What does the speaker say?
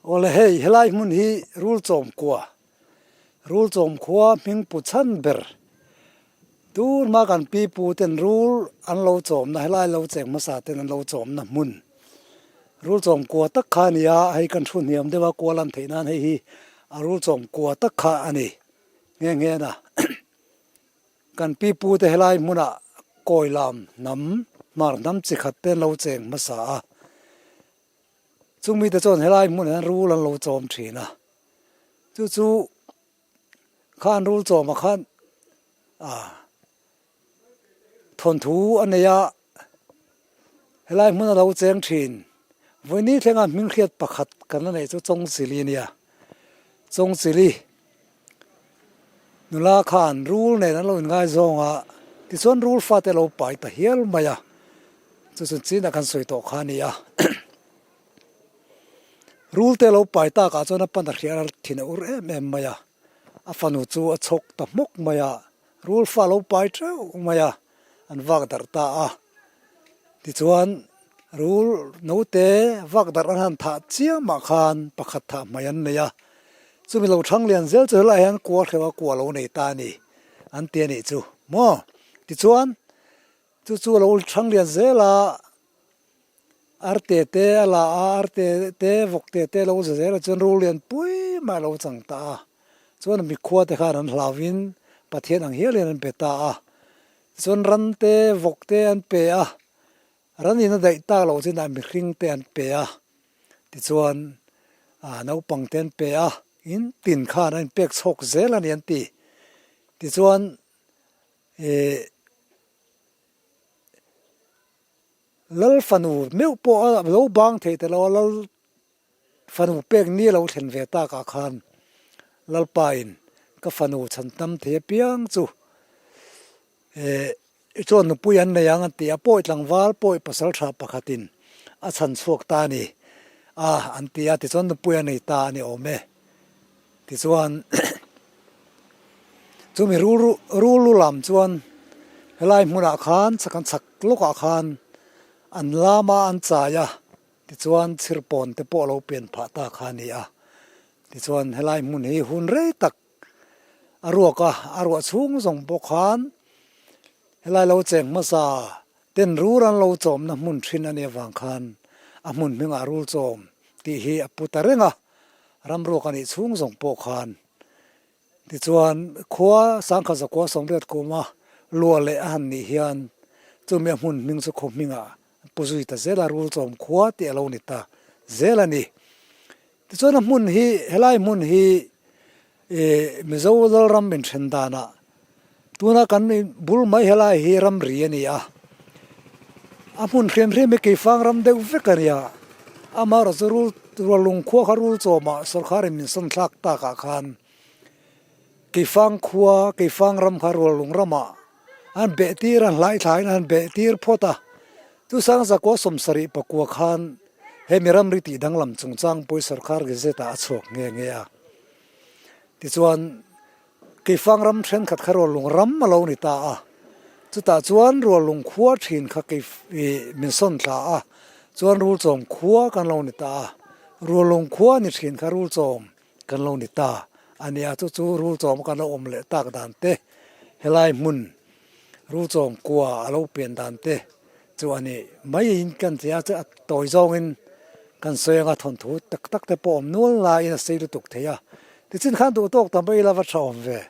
Awle hei helai hmun hi rul chawm kua, rul chawm khua hming pu chhan ber tur hma kan pi pu ten rul an lo chawmna helai lo cheng hmasa ten an lo chawmna hmun rul chawm kua tak kha a ni a, hei kan thu hniam deuh a kua lan theih nan hei hi a rul chawm kua tak kha a ni nghe nghe a. Kan pi pu te helai hmunah kawi lam hnam hmar hnam chi khat te an lo cheng hmasa a. Chung mite chuan helai hmunah hian rul an lo chawm thin a, chu chu khan rul chawmah khan ah thawnthu a nei a, helai hmuna lo cheng thin vawini thlenga hming hriat pakhat kan la neih chu Chawngchili a nia, Chawngchili nula khan rul nen an lo inngaizawng a, tichuan rul fate a lo pai ta hial mai a. Chu chu chinah kan sawi tawh kha a ni a. Rul te lo pai takah chuan a pan a hriat a thin a ur em em mai a. A fanu chu a chhawk ta hmawk mai a, rul fa lo pai teuh mai a, an vak darh ta a. Tichuan rul note vak darh an han thah chiamah khan pakhat thah hmai an nei a. Chumi lo thang lian zel chu helaiah hian kua hreuh a kua lo nei ta a ni an ti a nih chu maw. Tichuan Chu chu a lo thang lian zel a, arte te a la a, arte te vawk te te a lo za zel a chuan rul lian pui mai a lo chang ta a. Chuan mikhua te khan an hlauhin Pathian ang hialin an pe ta a. Tichuan ran te vawk te an pe a, ran in a daih tak loh chinah mihring te an pe a. Tichuan naupang te an pe a, in tin khan a inpek chhawk zel a ni an ti. Tichuan Ih Lal fanu meuh pawh a lo bang thei ta lo a, Lal fanu pek ni a lo thlen ve takah khan Lalpa in ka fanu chhan tam thei apiang chu ih i chuan nupui an nei ang an ti a, pawi tlangval pawi pasal tha pakhatin a chhan chhuak ta a ni a an ti a, tichuan nupui a nei ta a ni awm e. Tichuan chumi rul rul lu lam chuan helai hmunah khan chhak an chhak lawkah khan an lam a an chai a, tichuan chhirpawn te pawh a lo pian phah ta kha a ni a. Tichuan helai hmun hi hun rei tak a ruak a, a ruah chhung zawng pawh khan helai lo cheng hmasa ten rul an lo chawmna hmun thin a nih avang khan a hmun hmingah rul chawm tih hi a pu ta reng a. Ramruak a nih chhung zawng pawh khan tichuan khua Sangkhat Zakua Sawmriat kuma lua leh a han nih hian chumi a hmun hming chu khaw hmingah pu zui ta zel a, Rulchawm khua tih a lo ni ta zel a ni. Tichuan a hmun hi helai hmun hi ih Mizo Lalram inthen danah tuna kan bul mai helai hi ramri a ni a, a hmun hriam hriam hi keifang ram deuh vek a ni a, amaherawh chu rul rualung khua kha rul chawmah sawrkharin min sawn thlak takah khan keifang khua keifang ram kha rualung ramah an beh tir a, hlai thlain an beh tir phawt a, chu Sangzakua 74 khan he mi ramri tih danglam chungchang pawh hi sawrkhar gazette ah a chhuak nghe nghe a, tichuan Keifang ram thenkhat kha Ruallung ram a lo ni ta a, chutah chuan Ruallung khua thin kha kei min sawn thla a, chuan Rulchawm khua kan lo ni ta a, Ruallung khua ni thin kha Rulchawm kan lo ni ta a nia, chu chu Rulchawm kan lo awm leh tak dan te, helai hmun Rulchawm kua a lo pian dan te chu a ni mai in kan che a, a tawi zawngin kan sawi anga thawnthu tak tak te pawh awm nual laiin a sei lutuk thei a, tichin khan duh tawk ta mai ila va tha awm ve.